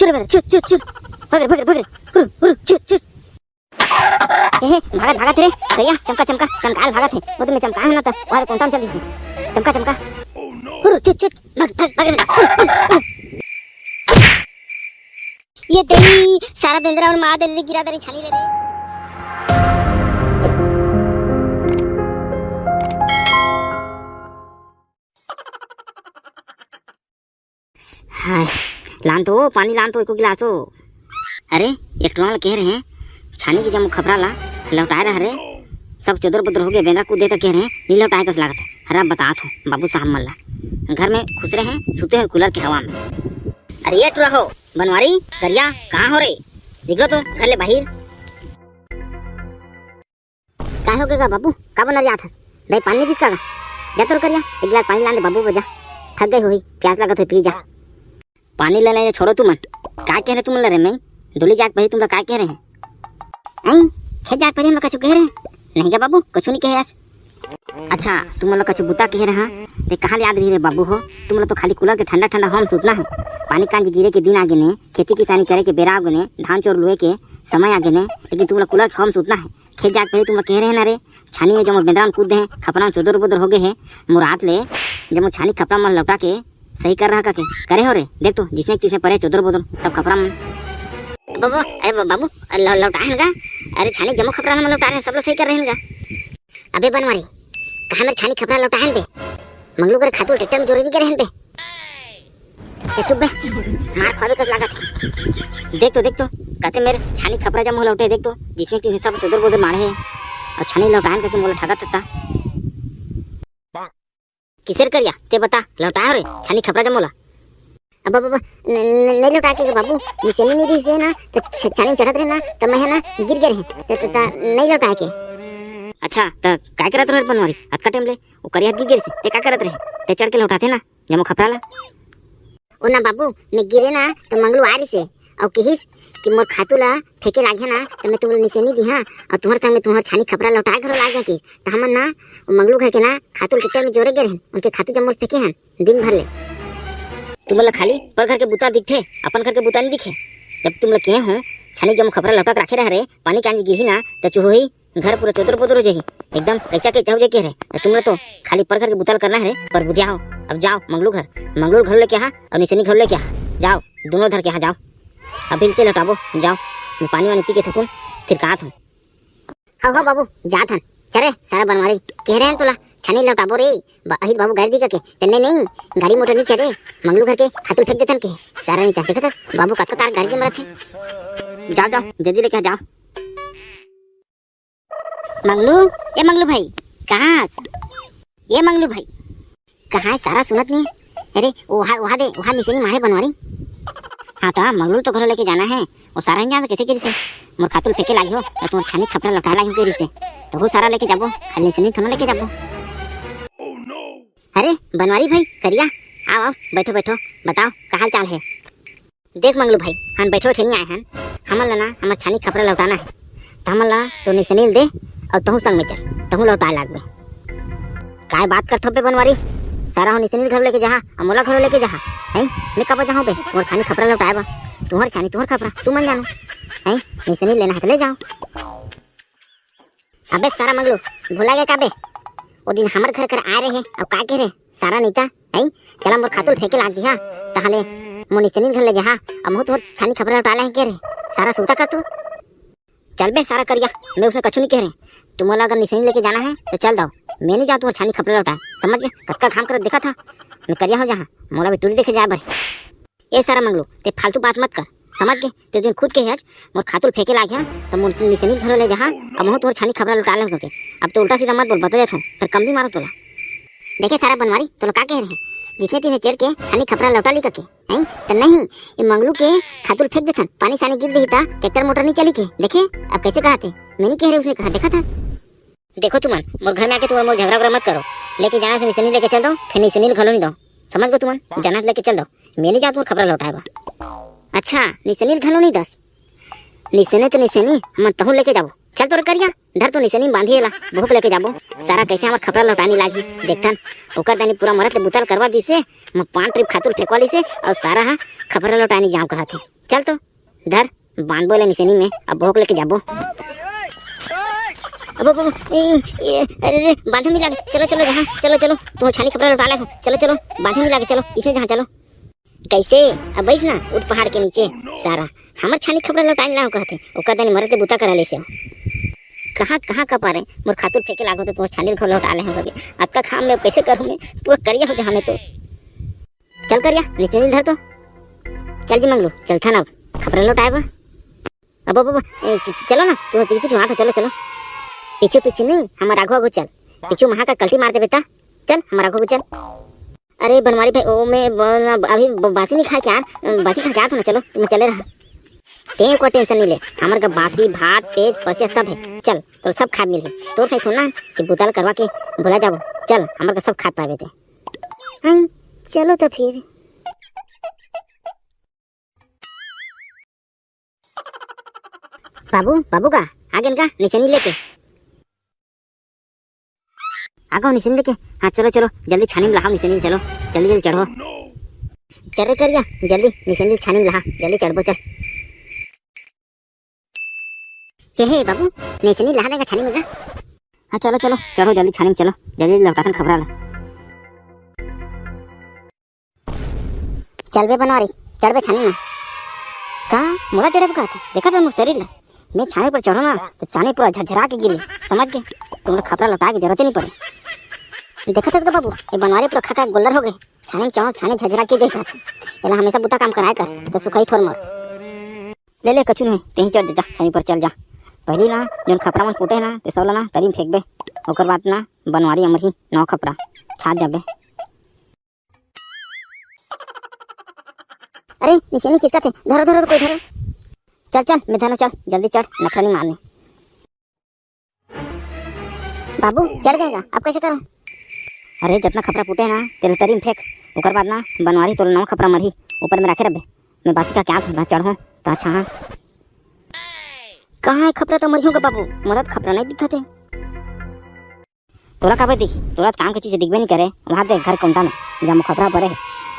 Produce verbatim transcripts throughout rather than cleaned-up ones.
अरे बगरे, चुट, चुट, चुट। बगरे, बगरे, बगरे। हुरु, हुरु, चुट, चुट। ए, हे, भागत, भागत रे। करिया, चमका, चमका, चमकाल भागत हे। वो तो मैं चमका है ना, तो वहाँ कोंटा में चल दिए। चमका, चमका। हुरु, चुट, चुट। भाग, भाग, भाग रे। हुरु, हुरु, हुरु। ये तेरी सारा बेंदरा और मार दे रे, गिरा दे रे, छानी ले रे। हाय, लान तो, पानी लान तो, एको गिलास हो। अरे, एक ठो ला कहे रहे, छानी के जम्मो खपरा ला लौटाए रहा रे। सब चोदर-बोदर हो गए, बेंदरा कूद दे त कहे रहे, नी लौटाए कस लागत हे। अरे, अब बतात हो, बाबू साहब मन ला। घर में खुसरे हैं, सुते हैं कूलर के हवा में। अरे, ये टुरा हो, बनवारी, करिया, कहाँ हो रे? निकलो तो, घर ले बाहिर। काय हो गे गा बाबू? का बनर जात हस? दाई पानी नइ दिस का गा? जा तोर करिया, एक गिलास पानी लान दे बाबू, जा। थक गई होही, प्यास लगत होही, पी जा। पानी लेना ये छोड़ो तुमन। का कहे रहे तुमन ला रे मैं? डोली जाके पहिली तुमन ला का कहे रहे? ऐं? खेत जाके पहिली हमला कछु कहे रहे? नहीं गा बाबू, कछु नहीं कहे हस। अच्छा, तुमन ला कछु बुता कहे रहे, हाँ? ते कहाँ ले याद रही रे बाबू हो? तुमन ला तो खाली कूलर के ठंडा ठंडा हवा में सुतना हे। पानी कांजी गिरे के दिन आगे ने, खेती किसानी करे के बेरा आगे ने, धान चोर लुए के समय आगे ने, लेकिन तुमन ला कूलर के हवा में सुतना हे। खेत जाके पहिली तुमन ला कहे रहे ना रे, छानी में जम्मो बेंदरा मन कूद दे हे, खपरा मन चोदर-बोदर हो गए हे, मुरात ले जम्मो छानी खपरा मन लौटा के सही कर रहा का के? करे हो रे, देख तो, जिसने तिसने परे चोदर बोदर, सब खपरा मन। बाबू, अरे बा-, बाबू, ल-, लौटा है ना का? अरे छानी जम्मो खपरा मन लौटा रहे हैं, सब लोग सही कर रहे हैं ना का? अबे बनवारी, कहाँ मेरे छानी खपरा लौटा है बे? मंगलू कर खातू ट्रैक्टर में जोरे नहीं करे हैं बे? ए चुप बे, मार खावे कस लागत है। देख तो, देख तो, कहते मेरे छानी खपरा जम्मो लौटे, देख तो, जिसने तिसने सब चोदर बोदर मारे हैं, और छानी लौटाए करके मोला ठगत था। किसेर करिया, ते बता, लौटाए हो रे, छानी खपरा जम्मो ला? अब, अब, अब, न-, न-, नहीं लौटाए के बाबू, निसेनी नहीं दिस ना, तो छ-, छानी चढ़त रहे ना, तो मैं है ना, गिर गए रहे, तो, तो, तो नहीं लौटाए के। अच्छा, तो काय करत रहे बनवारी, अतका टाइम ले, वो करिया हाथ गिर गए से, ते का करत रहे, ते चढ़ के लौटाते ना, जम्मो खपरा ला। ओ ना बाबू, मैं गिरे ना, तो मंगलू आ रही से, अउ किहिस कि मोर खातू ला फेंके लागे ना, तो मैं तुमला निसेनी दिहा, अउ तुहर संग में तुहर छानी खपरा लौटाए घलो लागे किहिस। तो हमन ना, वो मंगलू घर के ना, खातू ल ट्रैक्टर में जोरे गे रहन, उनके खातू जम्मो ल फेंके हन, दिन भर ले। तुमन ला खाली पर घर के बुता दिखथे, अपन घर के बुता नहीं दिखे। जब तुमन ला कहे हो, छानी जम्मो खपरा लौटा के राखे रह रे, पानी कांजी गिरही ना, तो चुहोही, घर पूरा चोदर-बोदर हो जाही, एकदम कच्चा-कच्चा हो जाही रे। त तुमन ला तो खाली पर घर के बुता ल करना हे रे, पर बुधिया हो। अब जाओ मंगलू घर, मंगलू घर लेके आ अउ निसेनी घर लेके आ, जाओ दोनों धर के आ जाओ। अभी ले चल हटाबो, जाओ मैं पानी वानी पी के थकून, फिर का आत हूँ। हव हव बाबू, जात हन। चले सारा बनवारी, कहे रहे हन तोला छानी लौटाबो रे, ब-, अहिर बाबू गाड़ी दिखा के, तेने नहीं, गाड़ी मोटर नहीं चले, मंगलू घर के खातू ल फेंक देथन के, सारा नहीं चाहते खतर, बाबू कतका तार गाड़ी के मरत हे। जाओ जाओ, जल्दी लेके आ जाओ। मंगलू, ए मंगलू भाई, कहाँ हस? ए मंगलू भाई, कहाँ है सारा सुनत नहीं? अरे, ओहा, ओहा दे, ओहा निसेनी माढ़े बनवारी। हाँ तो, मंगलू तो घरो लेके जाना है। वो सारा नहीं जानता कैसे करिसे। मोर खातू ल फेंके लागी हो, तो तुम्हार छानी खपरा लौटाए लागी हो करिसे। तो वो सारा लेके जाबो, खाली निसेनी थोड़ा लेके जाबो। अरे, बनवारी भाई, करिया, आओ, आओ, बैठो, बैठो, बताओ, का हाल चाल है? देख मंगलू भाई, हम बैठे बैठे नहीं आए हन, हमन ला ना हमर छानी खपरा लौटाना है, त हमन ला तो निसेनी ल दे, अउ तहूँ संग में चल, तहूँ लौटाए लागबे। काय बात करथो बे बनवारी, सारा हो निसेनी ल घलो लेके जाहा, अउ मोला घलो लेके जाहा, हैं? मैं काबर जाहूँ बे, मोर छानी खपरा लौटाए बर, तुहर छानी तुहर खपरा, तुमन जानो, हैं? निसेनी लेना है तो ले जाओ। अबे सारा मंगलू, भुला गे का बे? ओ दिन हमर घर कर आए रहे, अउ का कहे रे? सारा नीता, हैं? चला मोर खातू ल फेंके लाग दिहा, तहाले मोर निसेनी ल घलो ले जाहा, अउ महूँ तोर छानी खपरा लौटाए लाग के रे। सारा सोचा कर तू। चल बे सारा करिया, मैं उसमें कछु नहीं कहे रहे। तुमन ला अगर निसेनी लेके जाना है, तो चल दाव। मैं नहीं जाँव तुम्हर छानी खपरा लौटाए, समझ गे? कतका घाम करत देखत हा, मैं करिया हो जाहा, मोला भी टूरी देखे जाए बर। ए सारा मंगलू, ते फालतू बात मत कर, समझ गे? ते दिन खुद कहे हस, मोर खातू ल फेंके लाग हे, त मोर निसेनी घलो ले जाहा, अउ महूँ तोर छानी खपरा लौटाए लाग कके। अब तो उल्टा सीधा मत बोल, बता देथों, फेर कमबी मारो तोला। देखे सारा बनवारी, तोला का कहे रहे? जिसने तिसने चढ़ के छानी खपरा लौटा ली कके, हैं? त नहीं, ये मंगलू के खातू ल फेंक देथन, पानी सानी गिर दिही त ट्रैक्टर मोटर नहीं चली के। देखे, अब कैसे कहा थे? मैं नहीं कहे रहे, उसने कहा, देखा था। देखो तुमन, मोर घर में आके तुमन मोर झगड़ा उगड़ा मत करो। लेके जाना है तो निसेनी लेके चल दाव, फेर निसेनी ल घलो नहीं दाव। समझ गो तुमन, जाना है तो लेके चल दाव। मैं नहीं जाँव तुम्हर खपरा लौटाए बर। अच्छा, निसेनी ल घलो नहीं दस? निसेनी तो निसेनी, हमन तहूँ लेके जाबो। चल तोर करिया, धर तो निसेनी बांधी एला, भूख लेके जाबो। सारा कैसे हमर खपरा लौटानी लागी, देखथन। ओकर दानी पूरा मरत ले बुता ल करवा दिसे, म पान ट्रिप खातू ल फेंकवा लिसे, अउ सारा हा खपरा लौटानी जाँव कहत हे। चल तो, धर, बांधबो ले निसेनी में, अब भोंक लेके जाबो। अब, अब, अब, ए, ए, अरे रे, बांधे नहीं लागे। चलो, चलो, जहाँ, चलो, चलो, तुँहर छानी खपरा लौटा ले हो। चलो, चलो, बांधे नहीं लागे, चलो, इसे जहाँ, चलो। कैसे? अब बइस ना, उठ पहाड़ के नीचे, सारा। हमर छानी खपरा लौटाए ला कहथे, ओकर दनी मरद के बूता करा ले से। कहाँ, कहाँ का पारे, मोर खातू ल फेंके लागो तो तुँहर छानी ल लौटा ले हो कहिके। अतका घाम में अब कैसे करूँ मैं, पूरा करिया हो जा हमें तो। चल करिया, निसेनी ल धर तो। चल जी मंगलू, चलथन अब, खपरा लौटाए बर। अब, अब, अब, ए, च-, च-, चलो ना, तुँहर पीछू पीछू हाथ हो, चलो, चलो। पीछू पीछू नहीं, हमर आगू आगू चल। पीछू महा का कल्टी मार देबे ता। चल, हमर आगू आगू चल। अरे बनवारी भाई, ओ मैं ब-, अभी ब-, बासी नहीं खाए के यार, बासी खा के आत हो ना, चलो, तुम चले रहा। तें कोई टेंशन नहीं ले, हमर का बासी भात, पेज, पसिया सब है। चल, तोर सब खाए मिलही। तोर सही थोड़ा ना कि बुता ल करवा के भुला जाबो। चल, हमर का सब खाए पाबे ते। हाँ, चलो तो फिर। बाबू, बाबू का? आ गेन का निसेनी लेके? आ गो निसेनी लेके। हाँ, चलो, चलो, जल्दी छानी में लहाओ निसेनी, चलो, जल्दी, जल्दी चढ़ो। चल रे करिया, जल्दी निसेनी छानी में लहा, जल्दी चढ़बो, चल। ये हे बाबू, निसेनी लहा देगा छानी में का? हाँ, चलो, चलो, चढ़ो जल्दी छानी में, चलो, जल्दी लौटाथन खपरा ला। चल बे बनवारी, चढ़ बे छानी में। का? मोला चढ़े बर कहत? देखत हस मोर शरीर ला। मैं छानी पर चढ़ो ना, तो छानी पूरा झरझरा के गिरी, समझ गे? तुमन ला खपरा लौटाए के जरूरत ही नहीं पड़े। देखत हस का बाबू, ये बनवारी पूरा खा खा के गोल्लर हो गे। छानी में चढ़ो, छानी झरझरा के जाही कहत। एला हमेशा बुता काम कराए कर, तो सुखाही थोर मोर। ले ले, कछु नहीं, तेही चढ़ जा, छानी पर चल जा। पहली ना, जोन खपरा मन फूटे ना, ते सब ला ना, तरी में फेंकबे। ओकर बाद ना, बनवारी अमरही, नौ खपरा, छात जाबे। अरे, निसेनी खिसकत हे, धरो, धरो, कोई धरो। चल, चल, मैं धरो, चल, जल्दी चढ़, नखरा नहीं मारने। बाबू, चढ़ गए का? अब कैसे करो? अरे, जतना खपरा फूटे हे ना, तेला तरी में फेंक, ओकर बाद ना, बनवारी तोला नवा खपरा मरही, ऊपर में राखे रबे। मैं बासी खा के आत हूँ, चढ़ो, तो अच्छा, हाँ। कहाँ है खपरा तो मरियो का बाबू, मरत खपरा नहीं दिखत हे। तोला काबर दिखी? तोला तो काम के चीज दिखबे नहीं करे। वहाँ देख, घर कोंटा में जम्मो खपरा परे हे।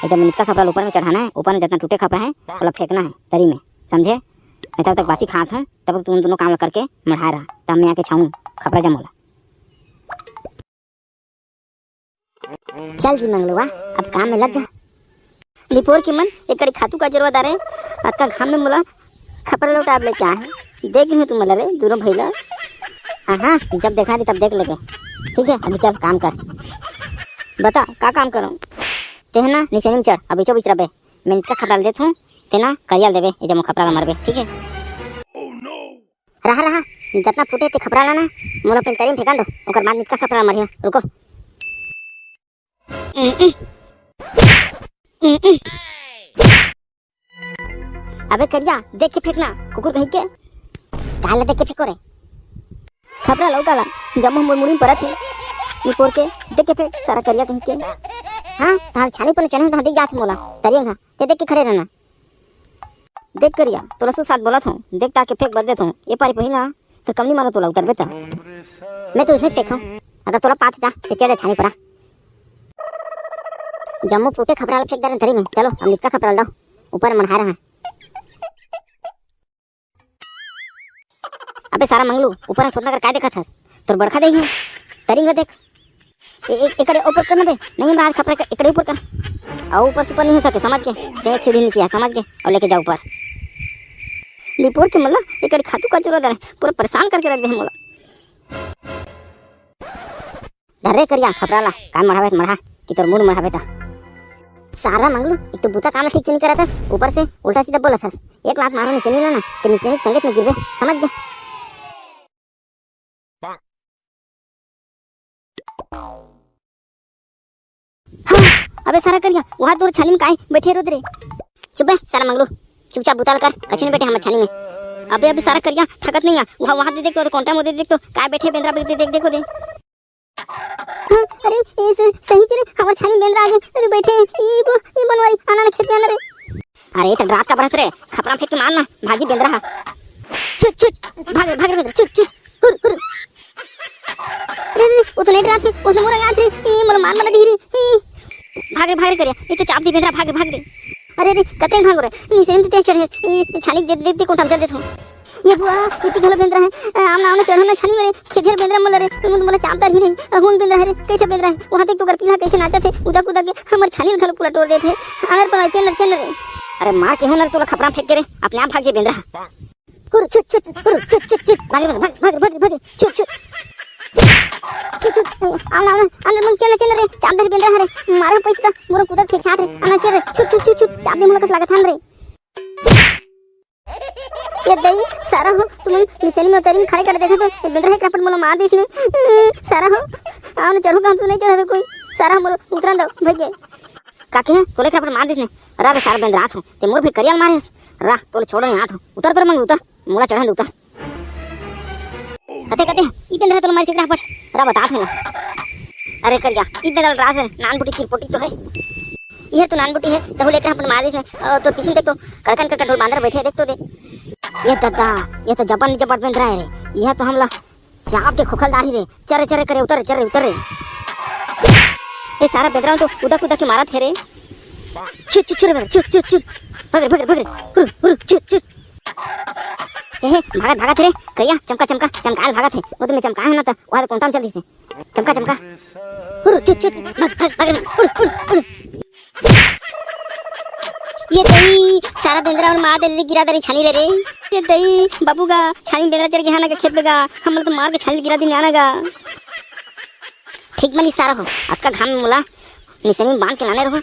एकदम नितका खपरा ला ऊपर में चढ़ाना है, ऊपर में जितना टूटे खपरा है, ओला फेंकना है तरी में, समझे? मैं तब तक बासी खात हूँ, तब तक तुम दोनों काम ला करके मढ़ाए रहा, तब मैं आके छाऊँ खपरा जम्मो ला। चल जी मंगलुआ, अब काम में लग जा। निपोर के मन, एकड़ी खातू का जरूरत आ रे, अतका घाम में मोला खपरा लौटाब लेके आए हैं। देख हूँ तुम रे, दोनों भैया। हाँ, हाँ, जब देखा रही तब देख लेबे। ठीक है, अभी चल काम कर। बता, का काम करूँ? तेह ना, निसेनी में चढ़, अभी चो बिचरबे। मैं इतका खपरा देत हूँ, तेना करिया ल देबे, ए जम्मो खपरा ला मरबे, ठीक है? रहा, रहा, जतना फूटे ते खपरा ला ना, मोला पहले तरी में फेंकन दो, ओकर बाद नितका खपरा ला मरियो, रुको। अबे करिया, देख के फेंकना, कुकुर कहीं के। काहे ला देख के फेंको रे? खपरा लौका ला, जम्मो मोर मुड़ी में परत हे। निपोर के, देख के फेंक, सारा करिया कहीं के। हाँ, तहार छानी पर चढ़े, तहाँ दिख जात मोला, तरिया हाँ, ते देख के खड़े रहना। देख करिया, तोला सुसात बोलत हूँ, देख ताके फेंक बदे हूँ, ये पारी पहिना, तो कमनी मारो तोला उतरबे त। मैं तो इसने फेंक हूँ, अगर तोला पात जा, ते चढ़ छानी परा। जम्मो फूटे खपरा ला फेंक दे रहे तरी में, चलो, अब नितका खपरा ला दो, ऊपर मढ़ा रहा। अबे सारा मंगलू, ऊपर में सोतना कर काय देखत हस? तोर बड़खा दे है। तरिंग देख। ए, ए, एकड़े ऊपर कर ना बे। नहीं, महाराज खपरा कर, एकड़े ऊपर कर। और ऊपर सुपर नहीं हो सके, समझ के। ते एक सीढ़ी नीचे आ, समझ के। और लेके जाओ ऊपर। निपोर के मोला, एकड़े खातू का जोरा दे, पूरा परेशान करके रख दे है मोला। धर रे करिया खपरा ला, कान मढ़ावे त मढ़ा, कि तोर मुंड मढ़ावे त। सारा मंगलू, एक तो बूता काम ठीक से नहीं करत हस, ऊपर से उल्टा सीधा बोलत हस। एक लात मारो निसेनी ला ना, ते निसेनी के संगत में गिरबे, समझ जा। हाँ, अबे सारा करिया, वहाँ तोर छानी में काहे बैठे रोत रे? चुप बे, सारा मंगलू, चुपचाप बुता ल कर, कछु नहीं बैठे हमर छानी में। अबे, अबे सारा करिया, थकत नहीं आ, वहाँ, वहाँ दे देख तो, कोंटा में दे देख तो, काय बैठे बेंदरा पे दे देख, देखो दे। हाँ, अरे, ए, स-, सही च रे, हमर छानी बेंदरा आ गे, अरे बैठे, ई बो-, ई बनवारी, आना ना खेत में आना रे। अरे, तो रात का बरस रे, खपरा फेंक के मार ना, भागी बेंदरा हा। छुट, छुट, भाग रे, भाग रे, भाग रे, छुट, छुट, हुर, हुर। अरे, अरे, वो तो नहीं डरात रे, वो तो मोर आगे आत रे, ई मोला मार ना दी रे, ई। भाग रे, भाग रे करिया, ये तो चाप दी बेंदरा, भाग रे, भाग रे। अरे रे, कतेक भांगो रे, निसेन तो ते चढ़े, ए, छानी दे, दे, दे, कोठा में चल देत हूँ। ये बुआ, इति घलो बेंदरा है, आम ना, आम ना चढ़ो ना छानी मेरे, खेत हर बेंदरा मोला रे, मोला चाप दार ही नहीं, अहून बेंदरा है रे, कैसे बेंदरा है, वहाँ देख तो कर पीला कैसे नाचत है, उदा कुदा के हमर छानी घलो पूरा टोर देत है, अगर पर चेंडर, चेंडर रे। अरे मार के हो ना तोला खपरा फेंक के रे, अपने आप भाग जे बेंदरा। हुर छुत छुत, हुर छुत छुत छुत, भाग रे, भाग, भाग, भाग, भाग, छुत छुत। छुत छुत, ए, आम ना, आम ना, अंदर मन चेंडर, चेंडर रे, चाप दार बेंदरा है रे, मारे पैसा, मोर कुदा के छात रे, आना चेंडर रे, छुत छुत छुत छुत, चाप दे मोला कस लागत हन रे। ये दई, सारा हो, तुमन निसेनी में उतारी में खड़े कर देखे तो, ये बेंदरा है क्रपट मोला मार देस ने। सारा हो, आओ ना चढ़ो, काम तो नहीं चढ़ा कोई। सारा मोर उतरन दो, भैया। काके है, तोले क्रपट मार देस ने। रा रे सारा बेंदरा आत हो, ते मोर भी करियाल मारे हस। रा, तोले छोड़ो नहीं आत हो। उतर, उतर मंगलू, उतर। मोला चढ़न दे, उतर। कते, कते, ई बेंदरा तोला मार के क्रपट। रा बतात हो ना। अरे करिया, ई बेंदरा रात है, नान बुटी चिरपोटी तो है। यह तो नानबुटी है, तहु लेकर अपन मारिस ने, अ, तो पीछे देख तो, कड़कन कड़कन ढोल बांदर बैठे, देख तो दे। ये दद्दा, ये तो जबरन जबर बेंदरा है रे। यह तो हमला चाप के खुखल दाही रे। चरे, चरे करे, उतर रे, चरे, उतर रे। ये सारा बेंदरा तो उदक उदक के मारत है रे। छु, छु, छु रे बेंदरा, छु, छु, छु। भग रे, भग रे, भग रे। हुर, हुर, छु, छु। हे, हे, भागत, भागत रे। करिया, चमका, चमका, चमकाल भागत है। वो तो मैं चमकाए हूँ ना तो, वहाँ तो कोंटा में चल दी थे। चमका, चमका। हुरु, चुत, चुत, भग, भग, भग रे, उड़, उड़, उड़। ये दई, सारा बेंदरा मन मार दे रे, गिरा दे रे छानी ले रे। ये दई, बाबू गा, छानी बेंदरा चढ़ के हाना का खेत गा, हमला तो मार के छानी गिरा दिन आना गा। ठीक बनी सारा हो, अतका घाम में मोला निसेनी बांध के लाने रहो,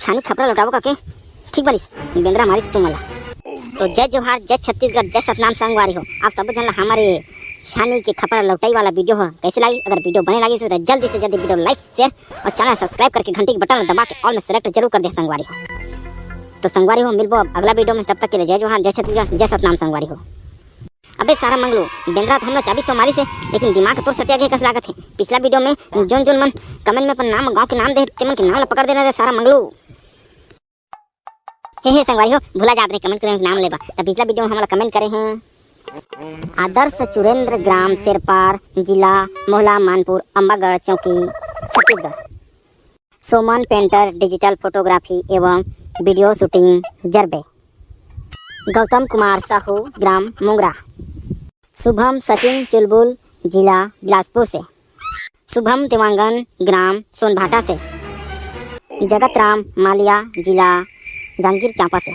छानी खपरा लौटाबो काके। ठीक बनी, बेंदरा मारी तो तुमला। तो जय जोहार, जय छत्तीसगढ़, जय सतनाम संगवारी हो। आप सब जन ला हमारे छानी के खपरा लौटाई वाला वीडियो हो कैसे लागी? अगर वीडियो बने लागी तो जल्दी से जल्दी वीडियो like, share और channel subscribe करके घंटी के बटन दबा के all में select जरूर कर दे संगवारी हो। तो संगवारी हो, मिलबो अब अगला वीडियो में, तब तक के लिए जय जोहार, जय छत्तीसगढ़, जय सतनाम संगवारी हो। अबे सारा मंगलू, बेंदरा तो हमला चाबी सो मारी से, लेकिन दिमाग तोर सटिया के कस लागत है। पिछला वीडियो में जोन जोन मन कमेंट में अपन नाम, गांव के नाम दे, तेमन के नाम ला पकड़ देना रे सारा मंगलू। हे, हे, संगवारी हो, भुला जात रहे कमेंट करे नाम लेबा। त पिछला वीडियो में हमला कमेंट करे हैं आदर्श चुरेंद्र, ग्राम सेरपार, जिला Mohla Manpur, Ambagarh Chowki, Chhattisgarh. Soman painter, digital photography एवं video shooting जरबे। गौतम कुमार साहू, ग्राम मुंगरा। शुभम सचिन चुलबुल, जिला बिलासपुर से। शुभम देवांगन, ग्राम सोनभाटा से। जगत राम मालिया, जिला जांजगीर चांपा से।